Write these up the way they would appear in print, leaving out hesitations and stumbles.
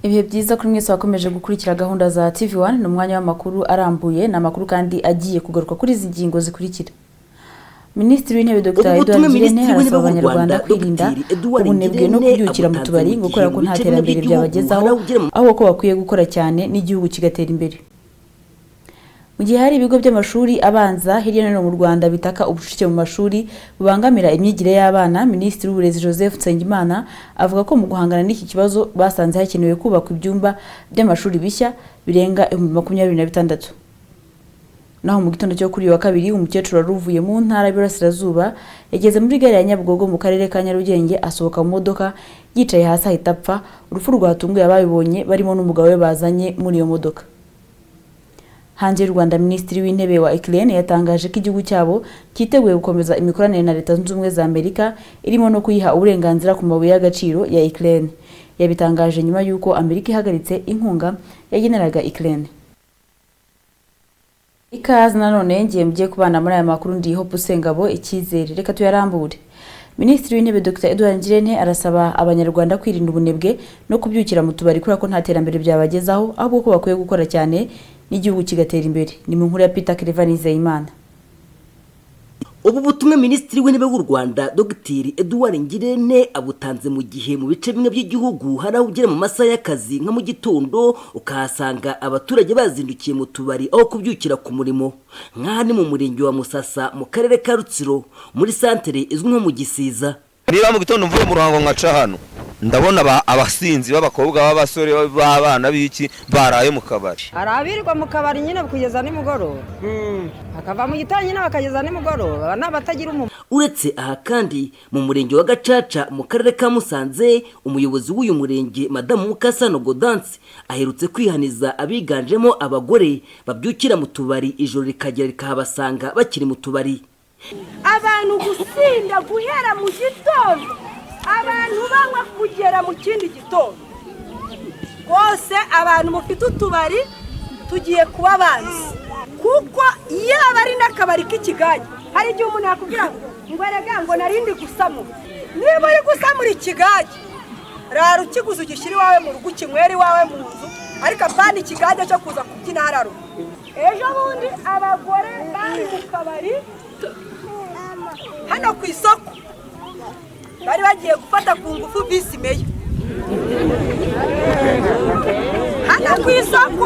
Ibihe byiza kuri mwese wakomeje gukurikira gahunda za TV1. Ni umwanya w'amakuru arambuye, ni amakuru kandi agiye kugaruka kuri izi ngingo zikurikira. Minisitiri w'Intebe Dr. Ubu Edouard butumwa Ngirente Minisitiri w'Intebe arasaba w'u Abanyarwanda Rwanda kwirinda Dr. Edouard ubunebwe no Ngirente kubyukira mu abutanze tubari mu ngo gihe kubera ko mu nta bice bimwe terambere by'igihugu byabagezaho, hari aho ugera mu ahubwo ko bakwiye gukora cyane n'igihugu kigatera imbere. Mu gihe hari ibigo by'amashuri abanza hirya no hino mu Rwanda bitaka ubucucike mu mashuri bubangamira imyigire y'abana, Minisitiri w'Uburezi Joseph Nsengimana avuga ko mu guhangana n'iki kibazo basanze hakenewe kubakwa ibyumba by'amashuri bishya birenga 26,000. Naho mu gitondo cyo kuri uyu wa kabiri, umukecuru wari uvuye mu ntara y'Iburasirazuba yageze muri gare ya Nyabugogo mu karere ka Nyarugenge, asohoka mu modoka yicaye hasi ahita apfa, urupfu rwatunguye ababibonye barimo n'umugabo we bazanye muri iyo modoka. Hanze y'u Rwanda, Minisitiri w'Intebe wa Ukraine yatangaje ko igihugu cyabo cyiteguye gukomeza imikoranire na Leta Zunze Ubumwe za Amerika, irimo no kuyiha uburenganzira ku mabuye y'agaciro ya Ukraine. Yabitangaje nyuma y'uko Amerika ihagaritse inkunga yageneraga Ukraine. Ikaze nanone, ngiye mugiye kubana muri aya makuru ndi Hope Usengabo Icyizere. Reka tuyarambure. Minisitiri w'Intebe Dr. Edouard Ngirente arasaba Abanyarwanda kwirinda ubunebwe no kubyukira mu tubari kubera ko nta terambere byabagezaho, ahubwo ko bakwiye gukora cyane n'igihugu kigatera imbere. Ni mu nkuru ya Peter Claver Nizeyimana. Ubu butumwa Minisitiri w'Intebe w'u Rwanda Dr. Edouard Ngirente abutanze mu gihe mu bice bimwe by'igihugu hari aho ugera mu masaha y'akazi nka mu gitondo, ukahasanga abaturage bazindukiye mu tubari aho kubyukira ku murimo. Nk'aha ni mu murenge wa Musasa mu karere ka Rutsiro, muri santere izwi nko mu Gisiza. Niba mu gitondo mvuye mu Ruhango nkaca hano, ndabona abasinzi b'abakobwa, b'abasore, b'abana b'iki baraye mu kabari. Hari abirirwa mu kabari nyine kugeza nimugoroba, bakava mu gitondo nyine bakageza nimugoroba, aba ni abatagira umumaro. Uretse aha kandi, mu murenge wa Gacaca mu karere ka Musanze, umuyobozi w'uyu murenge Madamu Mukasano Gaudence aherutse kwihaniza abiganjemo abagore babyukira mu tubari, ijoro rikagera rikahabasanga bakiri mu tubari. Abantu gusinda guhera mu gitondo, abantu banywa kugera mu kindi gitondo rwose, abantu mufite utubari tugiye kuba abanzi, kuko yaba ari n'akabari k'ikigage, hari igihe umuntu yakubwira ngo erega ngo narindi gusamura. Niba uri gusamura ikigage, rara ukiguze ugishyira iwawe mu rugo, ukinywera iwawe mu nzu, ariko apana ikigage cyo kuza kubyina hararuka. Ejo bundi abagore bari mu kabari hano ku isoko, bari bagiye gufata ku ngufu visi meya hano ku isoko.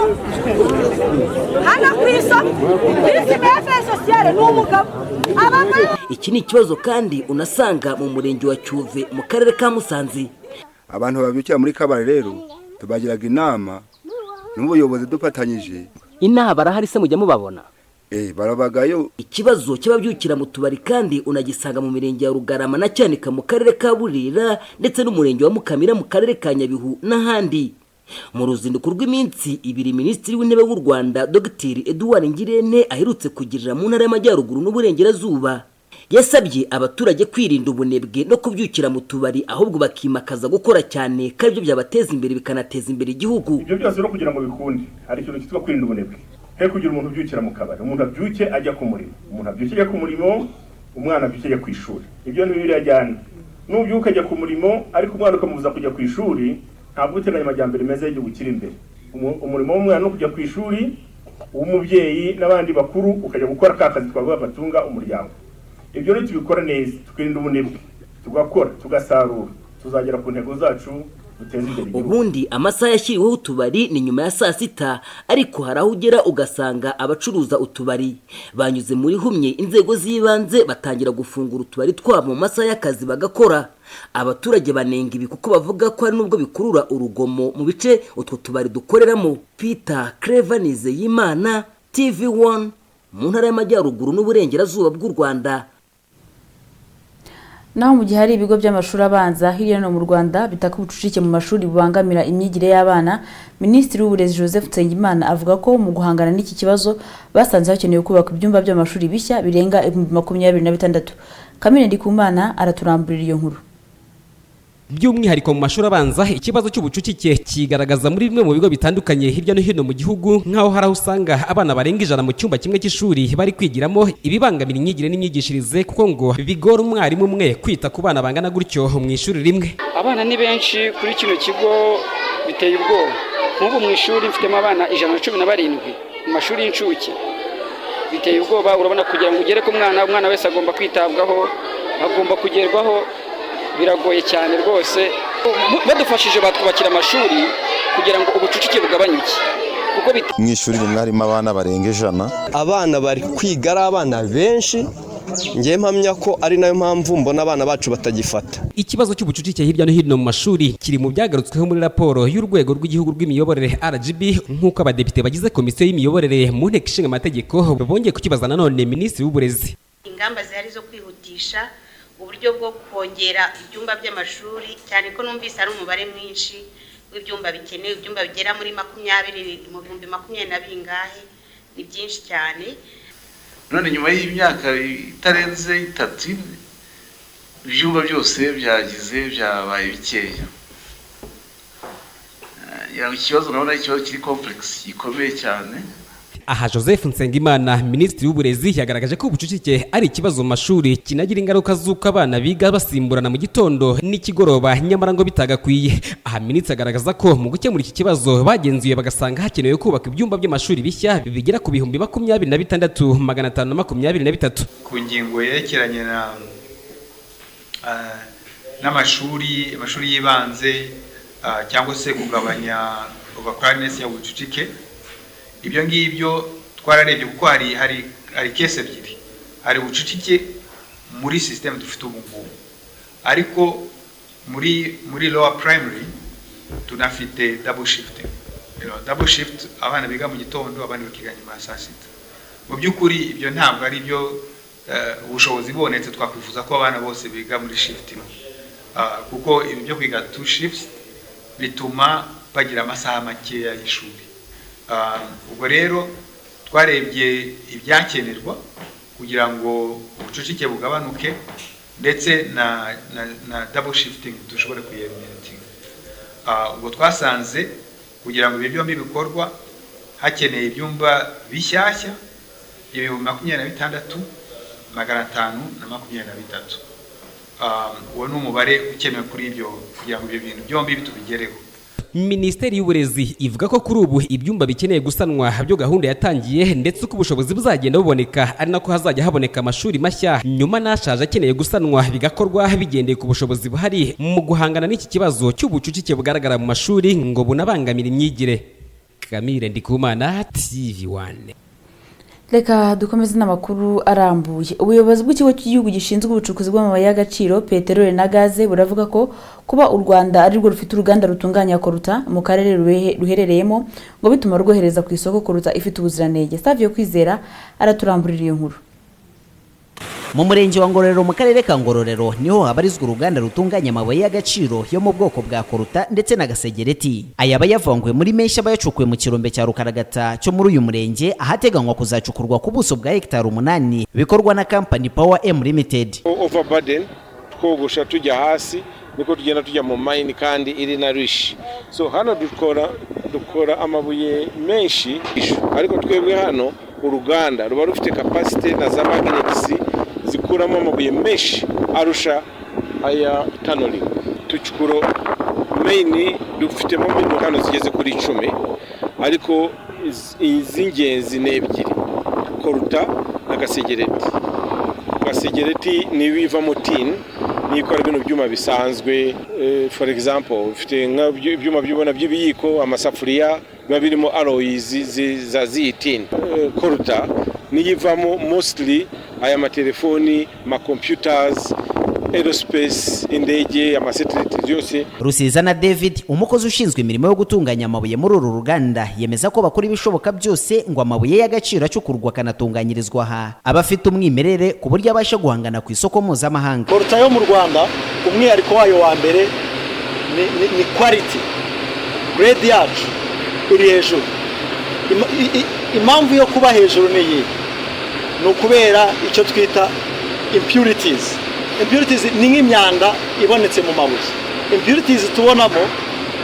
Hano ku isoko visi meya affaires sociales ni umugabo, abagore Iki ni ikibazo kandi unasanga mu murenge wa Cyuve mu karere ka Musanze. Abantu babyukira muri kabari rero tubagiraga inama n'ubuyobozi dufatanyije. Inaha barahari se, mujya mubabona? Barabagayo. Ikibazo cy'ababyukira mu tubari kandi unagisanga mu mirenge ya Rugarama na Cyanika mu karere ka Burera, ndetse n'umurenge wa Mukamira mu karere ka Nyabihu n'ahandi. Mu ruzinduko rw'iminsi 2 Minisitiri w'Intebe w'u Rwanda Dr. Edouard Ngirente aherutse kugirira mu ntara y'Amajyaruguru n'Uburengerazuba, yasabye abaturage kwirinda ubunebwe no kubyukira mu tubari, ahubwo bakimakaza gukora cyane, ko aribyo byabateza imbere bikanateza imbere igihugu. Ibyo byose no kugira ngo bikunde, hari ikintu cyitwa kwirinda ubunebwe. He kugira umuntu ubyukira mu kabari, umuntu abyuke ajya ku murimo, umuntu abyuke ajya ku murimo, umwana abyuke ajya ku ishuri. Ibyo ni bibiri ajyana. Nubyuka ajya ku murimo ariko umwana ukamubuza kujya ku ishuri, ntabwo uteganya amajyambere meza y'igihugu kiri imbere. Umurimo w'umwana no kujya ku ishuri, uw'umubyeyi n'abandi bakuru ukajya gukora ka kazi twavuga gatunga umuryango. Ibyo ni tubikora neza, tukirinda ubunebwe, tugakora, tugasarura, tuzagera ku ntego zacu duteze imbere igihugu. Ubundi amasaha yashyiriweho utubari ni nyuma ya saa sita, ariko hari aho ugera ugasanga abacuruza utubari banyuze muri humye inzego z'ibanze, batangira gufungura utubari twabo mu masaha y'akazi bagakora. Abaturage banenga ibi kuko bavuga ko hari nubwo bikurura urugomo mu bice utwo tubari dukoreramo. Peter Claver Nizeyimana, TV1, mu ntara y'Amajyaruguru n'Uburengerazuba bw'u Rwanda. Naho mu gihe hari ibigo by'amashuri abanza hirya no hino mu Rwanda bitaka ubucucike mu mashuri bubangamira imyigire y'abana, Minisitiri w'Uburezi Joseph Nsengimana avuga ko mu guhangana n'iki kibazo basanze hakenewe kubaka ibyumba by'amashuri bishya birenga 26,000. Kamine Ndikumana araturamburira iyo nkuru. By'umwihariko mu mashuri abanza, ikibazo cy'ubucucike kigaragaza muri bimwe mu bigo bitandukanye hirya no hino mu gihugu, nk'aho hari aho usanga abana barenga 100 mu cyumba kimwe cy'ishuri bari kwigiramo, ibibangamira imyigire n'imyigishirize, kuko ngo bigora umwarimu umwe kwita ku bana bangana gutyo mu ishuri rimwe. Abana ni benshi kuri kino kigo. Biteye ubwoba. Nk'ubu mu ishuri mfitemo abana 117 mu mashuri y'incuke. Biteye ubwoba. Urabona, kugira ngo ugere ku mwana, umwana wese agomba kwitabwaho, agomba kugerwaho, biragoye cyane rwose. Badufashije batwubakira amashuri kugira ngo ubucucike bugabanyuke. Mu ishuri rimwe harimo abana barenga 100. Abana bari kwiga ari abana benshi. Ngiye mpamya ko ari nayo mpamvu mbona abana bacu batagifata. Ikibazo cy'ubucucike hirya no hino mu mashuri kiri mu byagarutsweho muri raporo y'urwego rw'igihugu rw'imiyoborere RGB, nk'uko abadepite bagize komisiyo y'imiyoborere mu nteko ishinga amategeko bongeye kukibaza nanone minisitiri w'uburezi. Ingamba zihari zo kwihutisha uburyo bwo kongera ibyumba by'amashuri, cyane ko numvise ari umubare mwinshi w'ibyumba bikenewe, ibyumba bigera muri 20 mu 20,000 na bingahe, ni byinshi cyane. None nyuma y'imyaka itarenze 3 ibyumba byose byagize byabaye bikeya. Ikibazo urabona, ikibazo kiri complex, gikomeye cyane. Aha Joseph Nsengimana, minisitiri w'uburezi, yagaragaje ko ubucucike ari ikibazo mu mashuri kinagira ingaruka z'uko abana biga basimburana mu gitondo n'ikigoroba, nyamara ngo bitagakwiye. Aha minisitiri agaragaza ko mu gukemura iki kibazo bagenzuye bagasanga hakenewe kubaka ibyumba by'amashuri bishya bigera ku 26,523. Ku ngingo yerekeranye na n'amashuri, amashuri y'ibanze, cyangwa se kugabanya overcrowdedness ya ubucucike, ibyo ngibyo twararebye, kuko hari case ebyiri. Hari ubucucike muri system dufite ubu ngubu, ariko muri lower primary tunafite double shifting, double shift, abana biga mu gitondo, abandi bakiga nyuma ya saa sita. Mu by'ukuri ibyo ntabwo ari byo. Ubushobozi bubonetse twakwifuza ko abana bose biga muri shift imwe, kuko ibi byo kwiga two shifts bituma bagira amasaha makeya y'ishuri. Ubwo rero twarebye ibyakenerwa kugira ngo ubucucike bugabanuke, ndetse na double shifting dushobore kuyieliminatinga. Ubwo twasanze kugira ngo ibyo byombi bikorwa hakeneye ibyumba bishyashya 26,523. Uwo ni umubare ukenewe kuri ibyo kugira ngo ibyo bintu byombi tubigereho. Minisiteri y'Uburezi ivuga ko kuri ubu ibyumba bikeneye gusanwa byo gahunda yatangiye, ndetse uko ubushobozi buzagenda buboneka ari nako hazajya haboneka amashuri mashya, nyuma n'ashaje akeneye gusanwa bigakorwa bigendeye ku bushobozi buhari mu guhangana n'iki kibazo cy'ubucucike bugaragara mu mashuri ngo bunabangamira imyigire. Kamire Ndikumana, TV1. Reka dukomeze n'amakuru arambuye. Ubuyobozi bw'ikigo cy'igihugu gishinzwe ubucukuzi bw'amabuye y'agaciro, peteroli na gaze buravuga ko kuba u Rwanda ari rwo rufite uruganda rutunganya koruta mu karere ruherereyemo ngo bituma rwohereza ku isoko koruta ifite ubuziranenge. Savio Kwizera araturamburira iyo nkuru. Mu murenge wa Ngororero, mu karere ka Ngororero, niho habarizwa uruganda rutunganya amabuye y'agaciro yo mu bwoko bwa koruta ndetse na gasegereti. Aya aba yavanguwe muri menshi aba yacukuwe mu kirombe cya Rukaragata cyo muri uyu murenge, ahateganywa kuzacukurwa ku buso bwa hegitari 8, bikorwa na kampani Power M Limited. Overburden twogosha tujya hasi, niko tugenda tujya mu mine kandi iri na riche. So hano dukora amabuye menshi, ariko twebwe hano uruganda ruba rufite capacity na za magnets zikuramo amabuye menshi arusha aya tunneling. Tucukuro main dufitemo mine hano zigeze kuri 10, ariko iz'ingenzi ni 2, koruta na gasegereti. Gasegereti ni ibivamo tin, ni ikora bino byuma bisanzwe. For example, ufite ibyuma byubona by'ibiyiko, amasafuriya, biba birimo alloys za tin. Koruta niyivamo mostly aya matelefoni, ma computers, aerospace, indege, amasatelite yose. Rusizana David, umukozi ushinzwe imirimo yo gutunganya amabuye muri uru ruganda, yemeza ko bakora ibishoboka byose ngo amabuye y'agaciro acukurwa akanatunganyirizwa aha aba afite umwimerere, ku buryo abasha guhangana ku isoko mpuzamahanga. Koruta yo mu Rwanda, umwihariko wayo wa mbere ni quality. Grade yacu iri hejuru. Impamvu yo kuba hejuru ni iyi: ni ukubera icyo twita impurities. Impurities ni nk'imyanda ibonetse mu mabuye. Impurities tubonamo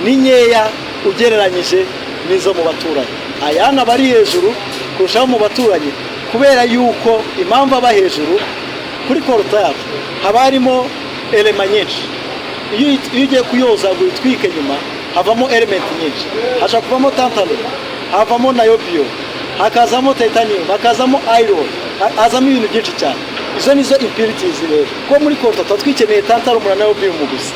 ni nkeya ugereranyije n'izo mu baturanyi. Ayana aba ari hejuru kurushaho mu baturanyi, kubera yuko impamvu aba hejuru, kuri koruta yacu haba harimo element nyinshi. Iyo ugiye kuyoza ngo uyitwike nyuma Havamo element nyinshi, hashobora kuvamo tantalum, havamo niobium, hakazamo titanium, hakazamo iron, hazamo ibintu byinshi cyane. Izo nizo impurities rero. Kuko muri coltan tuba twikeneye tantalum na niobium gusa,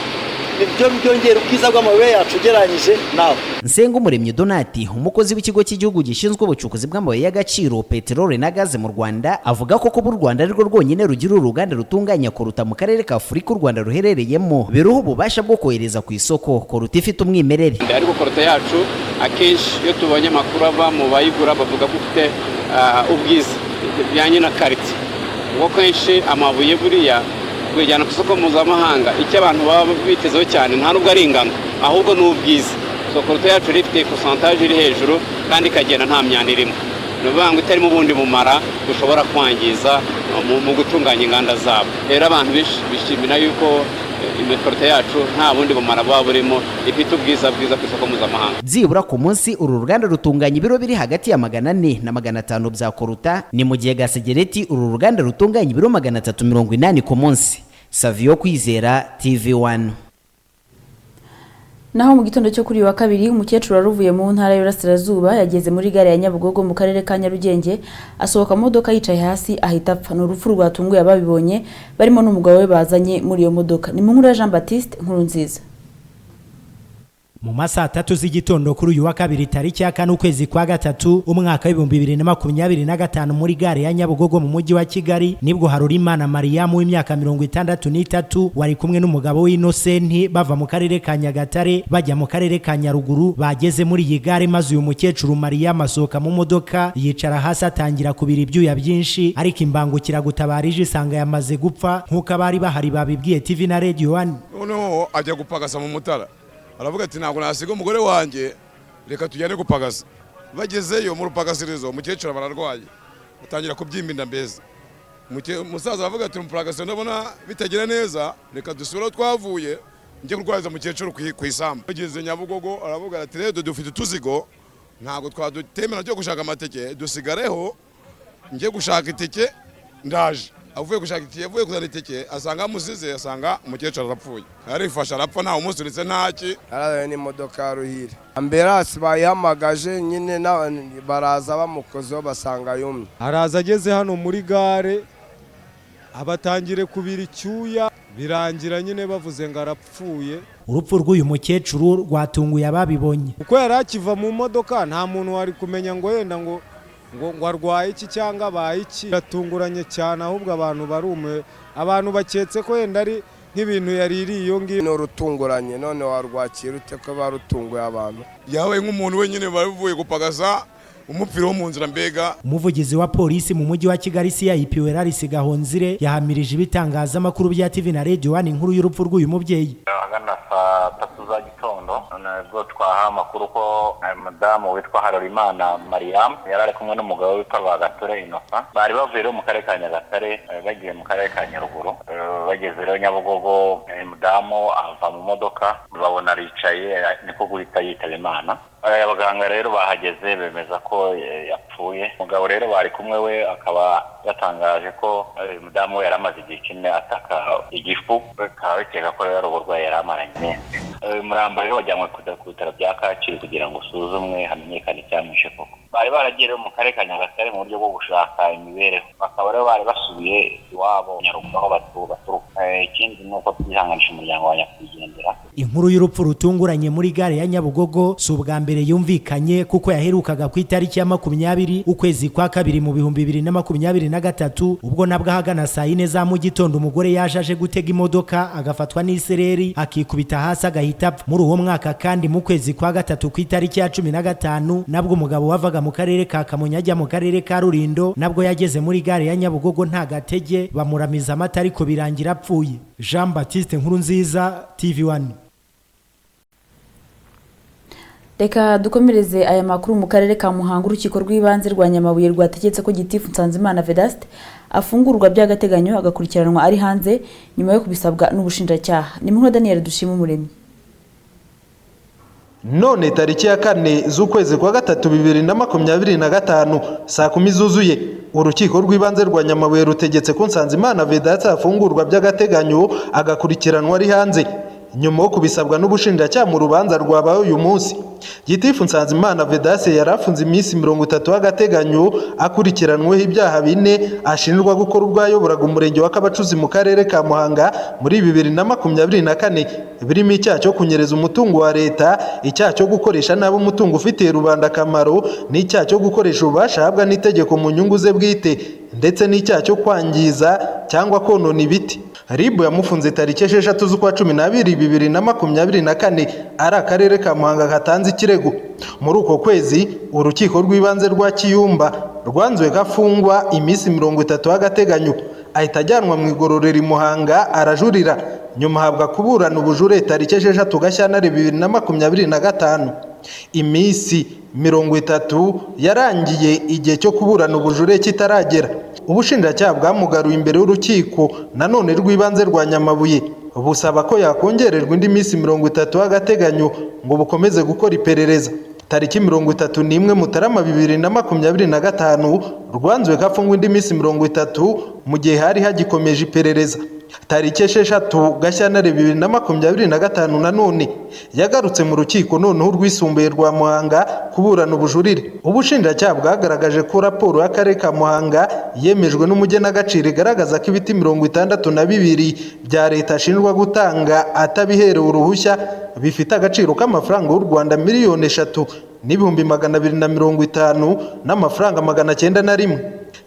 nibyo byongera ubwiza bw'amabuye yacu ugereranyije nawe. Nsengumuremyi Donati, umukozi w'ikigo cy'igihugu gishinzwe ubucukuzi bw'amabuye y'agaciro, peteroli na gaze mu Rwanda, avuga ko kuba u Rwanda arirwo rwonyine rugira uruganda rutunganya koruta mu karere ka Afurika u Rwanda ruherereyemo, biruha ububasha bwo kohereza ku isoko koruta ifite umwimerere. Ariko koruta yacu akenshi iyo tubonye amakuru ava mu bayigura, bavuga ko ifite ubwiza bijyanye na qualité, kuko kenshi amabuye buriya kuyajyana ku isoko mpuzamahanga, icyo abantu baba bitezeho cyane nta nubwo ari ingano, ahubwo ni ubwiza. So koruta yacu rero ifite pourcentage iri hejuru kandi ikagenda nta myanda irimo, ni ukuvuga ngo itarimo ubundi bumara bushobora kwangiza mu gutunganya inganda zabo. Rero abantu benshi bishimira yuko imikorota yacu nta bundi bumara buba burimo, ifite ubwiza bwiza ku isoko mpuzamahanga. Byibura ku munsi uru ruganda rutunganya ibiro biri hagati ya 400 na 500 bya koruta, ni mu gihe gasegereti uru ruganda rutunganya ibiro 380 ku munsi. Savio Kwizera, TV1. Naho mu gitondo cyo kuri uyu wa kabiri, umukecuru wari uvuye mu ntara y'Iburasirazuba yageze muri gare ya Nyabugogo mu karere ka Nyarugenge, asohoka mu modoka yicaye hasi ahita apfa. Ni urupfu rwatunguye ababibonye, barimo n'umugabo we bazanye muri iyo modoka. Ni mu nkuru ya Jean Baptiste Nkurunziza. Mu masaha 3 z'igitondo kuri uyu wa kabiri, tariki ya 4 ukwezi kwa gatatu umwaka w'2025, muri gare ya Nyabugogo mu mujyi wa Kigali, nibwo Harurimana Mariamu w'imyaka 63 wari kumwe n'umugabo w'Innocent bava mu karere ka Nyagatare bajya mu karere ka Nyaruguru bageze muri iyi gare, maze uyu mukecuru Mariamu asohoka mu modoka yicara hasi atangira kubira ibyuya byinshi, ariko imbangukiragutabara ije isanga yamaze gupfa, nk'uko abari bahari babibwiye TV na Radio 1. Noneho ajya gupagasa mu Mutara, aravuga ati ntabwo nasiga umugore wanjye, reka tujyane gupagasa. Bagezeyo mu rupagasirizo, umukecuru bararwaye, batangira kubyimba inda mbeza. Umusaza aravuga ati umupagasi ndabona bitagira neza, reka dusubire aho twavuye njye kurwariza umukecuru ku isambu. Bageze Nyabugogo aravuga ati rero dufite utuzigo, ntabwo twadutemera cyo gushaka amateke, dusigareho njye gushaka itike ndaje. Avuye gushaka itike, avuye kuzana itike, asanga amusize, asanga umukecuru arapfuye, arifasha arapfa, ntawe umusunitse ntaki. Araye n'imodoka ya Ruhire, ambulance bayihamagaje nyine baraza bamukozeho basanga yumye. Araza ageze hano muri gare abatangire kubira icyuya, birangira nyine bavuze ngo arapfuye. Urupfu rw'uyu mukecuru rwatunguye ababibonye, kuko yari akiva mu modoka nta muntu wari kumenya ngo yenda ngo arwaye iki cyangwa abaye iki. Biratunguranye cyane, ahubwo abantu barume, abantu baketse ko yenda ari nk'ibintu yaririye iyo ngiyo. Ni urutunguranye, none warwakira ute ko barutunguye abantu? Yabaye nk'umuntu wenyine bavuye gupagasa umupira wo mu nzira mbega. Umuvugizi wa polisi mu mujyi wa Kigali CIP Werarisi Gahonzire yahamirije ibitangazamakuru bya TV na Radio 1 inkuru y'urupfu rw'uyu mubyeyi. Ahagana saa 3 za gitondo nabwo twaha amakuru ko madamu witwa Harorimana Mariam yari ari kumwe n'umugabo witwa Bagatore Innocent, bari bavuye mu karere ka Nyagatare bagiye mu karere ka Nyaruguru. Bageze rero Nyabugogo, mudamu ava mu modoka babona aricaye, niko guhita yitaba Imana. Abaganga rero bahageze bemeza ko yapfuye. Umugabo rero bari kumwe we akaba yatangaje ko mudamu we yari amaze igihe kinini ataka igifu, bakaba bakeka ko rero uburwayi yari amaranye iminsi. Umurambo rero wajyanwe ku bitaro bya Kacyiru kugira ngo usuzumwe hamenyekane icyamwishe koko. Bari baragiye rero mu karere ka Nyagatare mu buryo bwo gushaka imibereho, bakaba rero bari basubiye iwabo Nyaruguru aho baturuka. Ikindi ni uko twihanganisha umuryango wa nyakwigendera. Inkuru y'urupfu rutunguranye muri gare ya Nyabugogo si ubwa mbere yumvikanye, kuko yaherukaga ku itariki ya 20 ukwezi kwa kabiri mu 2023, ubwo nabwo ahagana saa 4 za mu gitondo umugore yaje aje gutega imodoka agafatwa n'isereri akikubita hasi agahita apfa. Muri uwo mwaka kandi mu kwezi kwa gatatu ku itariki ya 15 nabwo umugabo wavaga mu karere ka Kamonyi ajya mu karere ka Rulindo nabwo yageze muri gare ya Nyabugogo nta gatege, bamuramiza amata ariko birangira apfuye. Jean Baptiste Nkurunziza, TV1. Reka dukomereze aya makuru mu karere ka Muhanga. Urukiko rw'ibanze rwa Nyamabuye rwategetse ko Gitifu Nsanzimana Vedaste afungurwa by'agateganyo agakurikiranwa ari hanze nyuma yo kubisabwa n'ubushinjacyaha. Ni mu Daniel Dushima Umuremyi. None tariki ya 4 z'ukwezi kwa gatatu 2025 saa 10 zuzuye, urukiko rw'ibanze rwa Nyamabuye rutegetse ko Nsanzimana Vedaste afungurwa by'agateganyo agakurikiranwa ari hanze. nyuma yo kubisabwa n'ubushinjacyaha mu rubanza rwabaye uyu munsi. Gitifu Nsanzimana Vedaste yari afunze iminsi 30 y'agateganyo akurikiranweho ibyaha 4 ashinjwa gukora ubwo yayoboraga umurenge wa Kabacuzi mu karere ka Muhanga muri 2024, birimo icyaha cyo kunyereza umutungo wa leta, icyaha cyo gukoresha nabi umutungo ufitiye rubanda akamaro, n'icyaha cyo gukoresha ububasha ahabwa n'itegeko mu nyungu ze bwite, ndetse n'icyaha cyo kwangiza cyangwa konona ibiti. RIB yamufunze tariki 6 z'ukwa 12 2024 ari akarere ka Muhanga katanze ikirego. Muri uko kwezi urukiko rw'ibanze rwa Kiyumba rwanzuye ko afungwa iminsi 30 y'agateganyo, ahita ajyanwa mu igororero i Muhanga arajurira, nyuma ahabwa kuburana ubujure tariki 6 Gashyantare 2025. Iminsi 30 yarangiye igihe cyo kuburana ubujure kitaragera. Ubushinjacyaha bwamugaruye imbere y'urukiko nanone rw'ibanze rwa Nyamabuye, busaba ko yakongererwa indi minsi 30 y'agateganyo ngo bukomeze gukora iperereza. Tariki 31 Mutarama 2025 rwanzuye ko afungwa indi minsi 30 mu gihe hari hagikomeje iperereza. Tariki 6 Gashyantare 2025 nanone yagarutse mu rukiko noneho urwisumbuye rwa Muhanga kuburana ubujurire. Ubushinjacyaha bwagaragaje ko raporo y'akarere ka Muhanga yemejwe n'umugenagaciro igaragaza ko ibiti 62 bya leta ashinjwa gutanga atabiherewe uruhushya bifite agaciro k'amafaranga y'u Rwanda 3,250,000 n'amafaranga 901.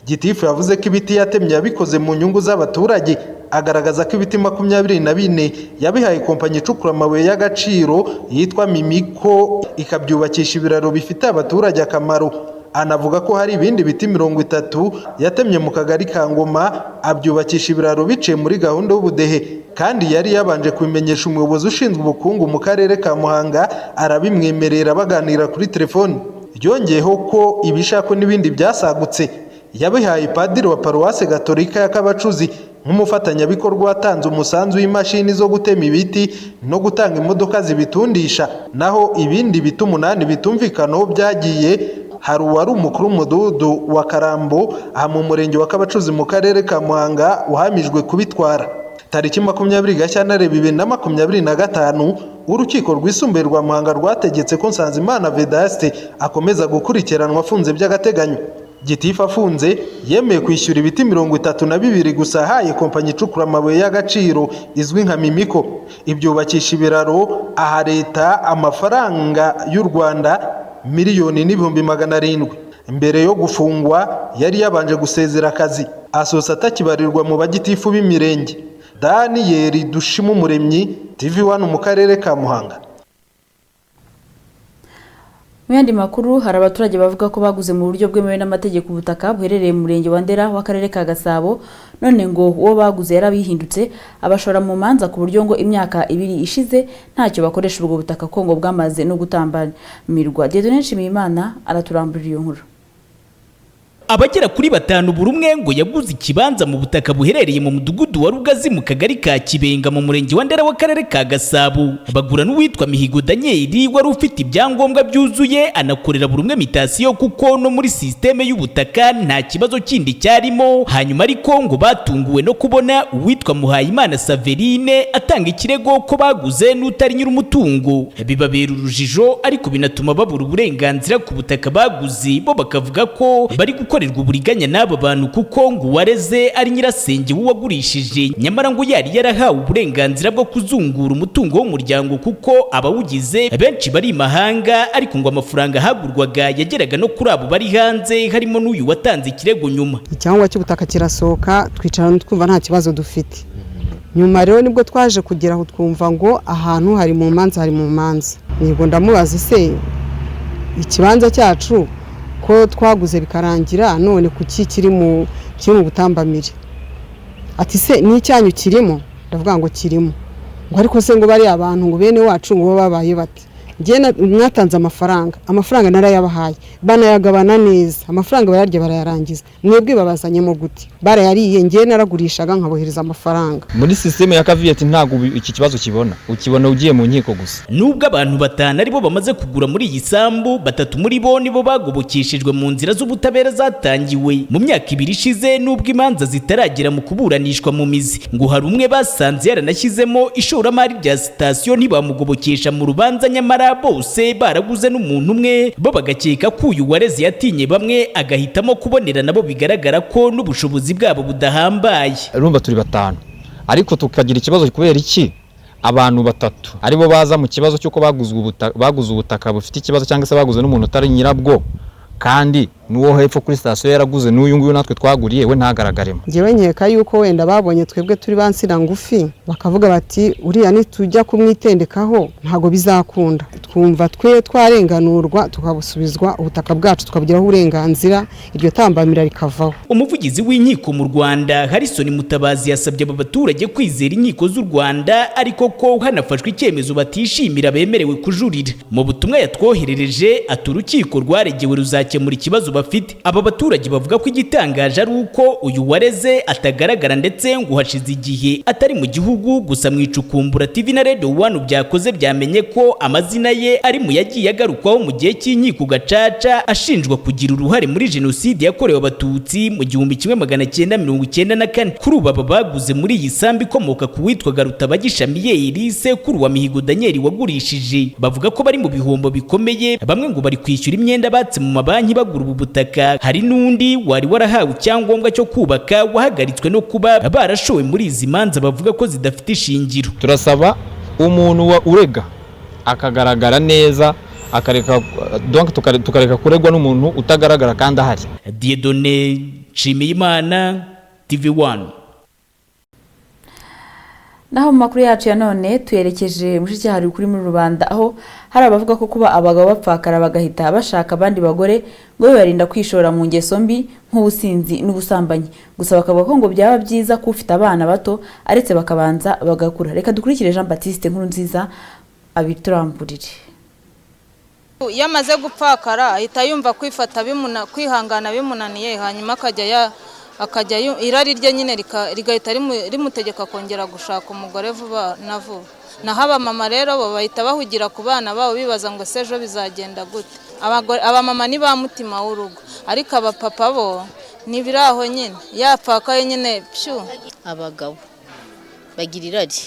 Gitifu yavuze ko ibiti yatemye yabikoze mu nyungu z'abaturage, agaragaza ko ibiti 24 yabihaye kompanyi icukura amabuye y'agaciro yitwa Mimiko ikabyubakisha ibiraro bifitiye abaturage akamaro. Anavuga ko hari ibindi biti 30 yatemye mu kagari ka Ngoma abyubakisha ibiraro biciye muri gahunda y'ubudehe, kandi yari yabanje kubimenyesha umuyobozi ushinzwe ubukungu mu karere ka Muhanga arabimwemerera baganira kuri telefoni. Yongeyeho ko ibishako n'ibindi byasagutse yabihaye padiri wa paruwase gatolika ya Kabacuzi nk'umufatanyabikorwa watanze umusanzu w'imashini zo gutema ibiti no gutanga imodoka zibitundisha. Naho ibindi biti 8 bitumvikanaho byagiye, hari uwari umukuru w'umudugudu wa Karambo aha mu murenge wa Kabacuzi mu karere ka Muhanga uhamijwe kubitwara. Tariki 20 Gashyantare 2025 urukiko rwisumbuye rwa Muhanga rwategetse ko Nsanzimana Vedaste akomeza gukurikiranwa afunze by'agateganyo. Gitifu afunze yemeye kwishyura ibiti 32 gusa ahaye kompanyi icukura amabuye y'agaciro izwi nka Mimiko ibyubakisha ibiraro, aha leta amafaranga y'u Rwanda 1,700,000. Mbere yo gufungwa yari yabanje gusezera akazi, asosa atakibarirwa mu bagitifu b'imirenge. Daniel Dushimumuremyi, TV1 mu karere ka Muhanga. Mu yandi makuru, hari abaturage bavuga ko baguze mu buryo bwemewe n'amategeko ubutaka buherereye mu murenge wa Ndera w'akarere ka Gasabo, none ngo uwo baguze yarabihindutse abashora mu manza ku buryo ngo imyaka 2 ishize ntacyo bakoresha ubwo butaka ko ngo bwamaze no gutambamirwa. Dieudonne Nshimiyimana araturamburira iyo nkuru. Abagera kuri 5 buri umwe ngo yaguze ikibanza mu butaka buherereye mu mudugudu wa Rugazi mu kagari ka Kibenga mu murenge wa Ndera w'akarere ka Gasabo, bagura n'uwitwa Mihigo Daniel wari ufite ibyangombwa byuzuye, anakorera buri umwe mitasiyo kuko no muri systeme y'ubutaka nta kibazo kindi cyarimo. Hanyuma ariko ngo batunguwe no kubona uwitwa Muhayimana Saverine atanga ikirego ko baguze n'utari nyir'umutungo, bibabera urujijo ariko binatuma babura uburenganzira ku butaka baguze. Bo bakavuga ko bari gukorerwa uburiganya n'aba bantu kuko ngo uwareze ari nyirasenge w'uwagurishije, nyamara ngo yari yarahawe uburenganzira bwo kuzungura umutungo w'umuryango kuko abawugize benshi bari imahanga, ariko ngo amafaranga hagurwaga yageraga no kuri abo bari hanze, harimo n'uyu watanze ikirego nyuma. Icyangombwa cy'ubutaka kirasohoka, twicara twumva nta kibazo dufite. Nyuma rero nibwo twaje kugera aho twumva ngo ahantu hari mu manza, Nibwo ndamubaza se ikibanza cyacu ko twaguze bikarangira none kuki kiri mu butambamire? Ati se ni icyanyu kirimo? Ndavuga ngo kirimo. Ngo ariko se ngo bari abantu ngo bene wacu ngo babaye bati. Njye mwatanze amafaranga, amafaranga narayabahaye, banayagabana neza, amafaranga bayarya barayarangiza, mwebwe babazanyemo gute? Barayariye, njye naragurishaga nkabohereza amafaranga. Muri system ya Kaviyeti ntago iki kibazo kibona, ukibona ugiye mu nkiko gusa. Nubwo abantu batanu aribo bamaze kugura muri iyi sambu, batatu muri bo nibo bagobokeshejwe mu nzira z'ubutabera zatangiwe mu myaka ibiri ishize, nubwo imanza zitaragera mu kuburanishwa mu mizi. Ngo hari umwe basanze yaranashyizemo ishoramari rya sitasiyo ntibamugobokesha mu rubanza, nyamara bose baraguze n'umuntu umwe, bo bagakeka ko uyu wareze yatinye bamwe agahitamo kubonera nabo, bigaragara ko n'ubushobozi bwabo budahambaye. Urumva turi batanu, ariko tukagira ikibazo kubera iki? Abantu batatu aribo baza mu kibazo cy'uko baguze ubutaka bufite ikibazo, cyangwa se baguze n'umuntu utari nyirabwo, kandi n'uwo hepfo kuri sitasiyo yaraguze n'uyu nguyu natwe twaguriye we ntagaragaremo. Njyewe nkeka yuko wenda babonye twebwe turi bansira ngufi, bakavuga bati uriya nitujya kumwitendekaho ntago bizakunda. Twumva twe twarenganurwa tukabusubizwa ubutaka bwacu, tukabugiraho uburenganzira, iryo tambamira rikavaho. Umuvugizi w'inkiko mu Rwanda Harrison Mutabazi yasabye aba baturage kwizera inkiko z'u Rwanda, ariko ko hanafashwe icyemezo batishimira bemerewe kujurira. Mu butumwa yatwoherereje ati urukiko rwaregewe ruzakemura ikibazo bafite. Aba baturage bavuga ko igitangaje ari uko uyu wareze atagaragara, ndetse ngo hashize igihe atari mu gihugu. Gusa mu icukumbura TV na Radio 1 byakoze byamenye ko amazina ye ari mu yagiye agarukwaho mu gihe cy'inkiko gacaca, ashinjwa kugira uruhare muri jenoside yakorewe abatutsi mu 1994. Kuri ubu aba baguze muri iyi sambu ikomoka ku witwaga Rutabagisha Miyeri, sekuru wa Mihigo Daniel wagurishije, bavuga ko bari mu bihombo bikomeye. Bamwe ngo bari kwishyura imyenda batse mu mabanki bagura ubu butaka. Hari n'undi wari warahawe icyangombwa cyo kubaka wahagaritswe no kuba barashowe muri izi manza bavuga ko zidafite ishingiro. Turasaba umuntu wa urega akagaragara neza, akareka donc tukareka kuregwa n'umuntu utagaragara kandi ahari. Dieudonné Nshimiyimana, TV1. Naho mu makuru yacu ya none tuyerekeje mushiki kuri muri rubanda, aho hari abavuga ko kuba abagabo bapfakara bagahita bashaka abandi bagore ngo bibarinda kwishora mu ngeso mbi nk'ubusinzi n'ubusambanyi. Gusa bakavuga ko ngo byaba byiza ko ufite abana bato aretse bakabanza bagakura. Reka dukurikire Jean Baptiste Nkurunziza abituramburire. Iyo amaze gupfakara ahita yumva kwifata kwihangana bimunaniye, hanyuma akajya irari rye nyine rigahita rimutegeka kongera gushaka umugore vuba na vuba. Naho abamama rero bo bahita bahugira ku bana babo, bibaza ngo se ejo bizagenda gute. Abamama ni ba mutima w'urugo, ariko abapapa bo ntibiraho nyine, yapfakaye nyine pyu. Abagabo bagira irari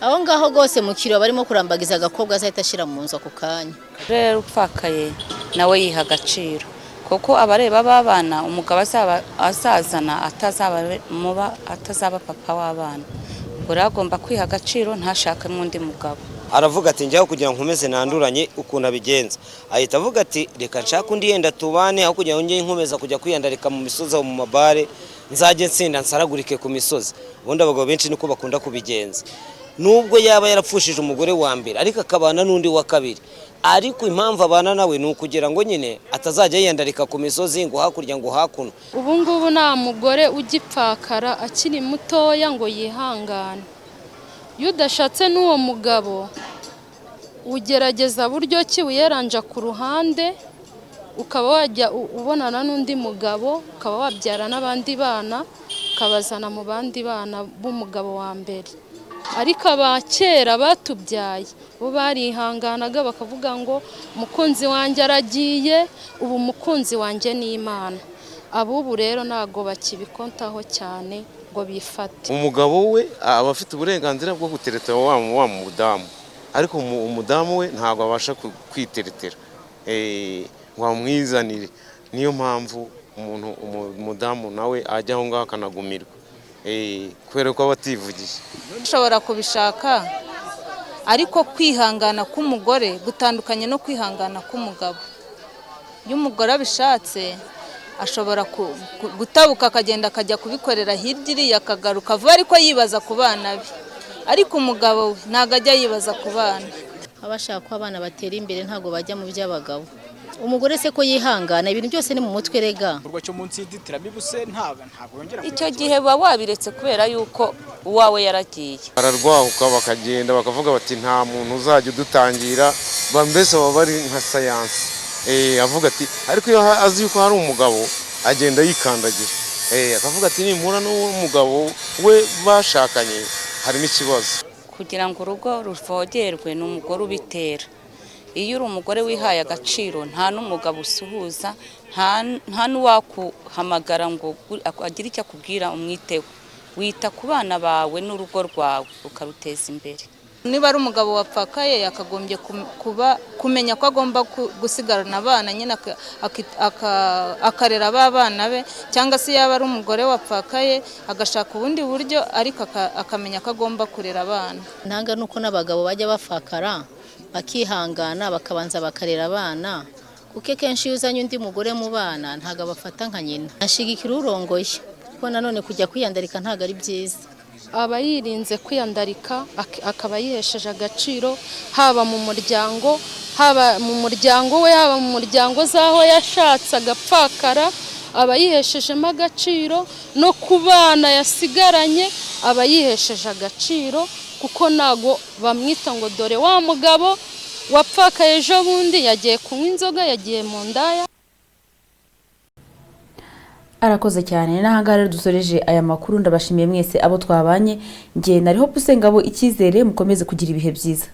aho ngaho rwose mu kiro barimo kurambagiza agakobwa azahita ashyira mu nzu ako kanya. Rero upfakaye nawe yiha agaciro, kuko abareba b'abana umugabo azazana atazaba papa w'abana, ubwo rero agomba kwiha agaciro ntashake n'undi mugabo. Aravuga ati njyaho kugira ngo nkomeze nanduranye ukuntu abigenza, ahita avuga ati reka nshake undi yenda tubane, aho kugira ngo njye nkomeza kujya kwiyandarika mu misozi aho mu mabare, nzajye nsinda nsaragurike ku misozi. Ubundi abagabo benshi niko bakunda kubigenza, nubwo yaba yarapfushije umugore wa mbere ariko akabana n'undi wa kabiri, ariko impamvu abana nawe ni ukugira ngo nyine atazajya yiyandarika ku misozi ngo hakurya ngo hakuno. Ubu ngubu nta mugore ugipfakara akiri mutoya ngo yihangane. Iyo udashatse n'uwo mugabo ugerageza buryo ki wiyeranja ku ruhande, ukaba wajya ubonana n'undi mugabo, ukaba wabyara n'abandi bana, ukabazana mu bandi bana b'umugabo wa mbere. Ariko aba kera batubyaye bo barihanganaga bakavuga ngo umukunzi wanjye aragiye, ubu umukunzi wanjye ni Imana. Abubu rero ntago bakibikontaho cyane ngo bifate. Umugabo we aba afite uburenganzira bwo gutereta wa mudamu, ariko umudamu we ntabwo abasha kwiteretera ngo amwizanire. Niyo mpamvu umuntu umudamu nawe ajya aho ngaho akanagumirwa kubera ko aba ativugiye. Ushobora kubishaka, ariko kwihangana k'umugore gutandukanye no kwihangana k'umugabo. Iyo umugore abishatse ashobora gutabuka akagenda akajya kubikorera hirya iriya akagaruka vuba, ariko yibaza ku bana be. Ariko umugabo we ntabwo ajya yibaza ku bana. Baba bashaka ko abana batera imbere, ntabwo bajya mu by'abagabo. Umugore se ko yihangana, ibintu byose ni mu mutwe rega. Igikorwa cyo munsi y'inzitiramibu se ntabwo yongera? Icyo gihe uba wabiretse kubera yuko uwawe yaragiye. Bararwahuka bakagenda, bakavuga bati: "Nta muntu uzajya udutangira." Mbese baba bari nka sayansi. Avuga ati, ariko iyo azi yuko hari umugabo, agenda yikandagira, akavuga ati: "Nimpura n'uwo mugabo we bashakanye harimo ikibazo." Kugira ngo urugo ruvogerwe ni umugore ubitera. Iyo uri umugore wihaye agaciro, nta n'umugabo usuhuza, nta n'uwakuhamagara ngo agire icyo akubwira umwiteho. Wita ku bana bawe n'urugo rwawe ukaruteza imbere. Niba ari umugabo wapfakaye, yakagombye kuba kumenya ko agomba gusigarana abana nyine, akarera ba bana be, cyangwa se yaba ari umugore wapfakaye agashaka ubundi buryo, ariko akamenya ko agomba kurera abana. Ntanga nuko n'abagabo bajya bafakara bakihangana, bakabanza bakarera abana, kuko akenshi iyo uzanye undi mugore mu bana ntabwo abafata nka nyina. Ashigikira urongoye, kuko nanone kujya kwiyandarika ntabwo ari byiza. Aba yirinze kwiyandarika, akaba yihesheje agaciro, haba mu muryango, haba mu muryango we, haba mu muryango z'aho yashatse agapfakara, aba yiheshejemo agaciro. No ku bana yasigaranye aba yihesheje agaciro, kuko ntago bamwita ngo dore wa mugabo wapfakaye ejo bundi yagiye kunywa inzoga, yagiye mu ndaya. Arakoze cyane. N'ahangaha rero dusoreje aya makuru. Ndabashimiye mwese abo twabanye. Njye nariho Pusengabo Icyizere. Mukomeze kugira ibihe byiza.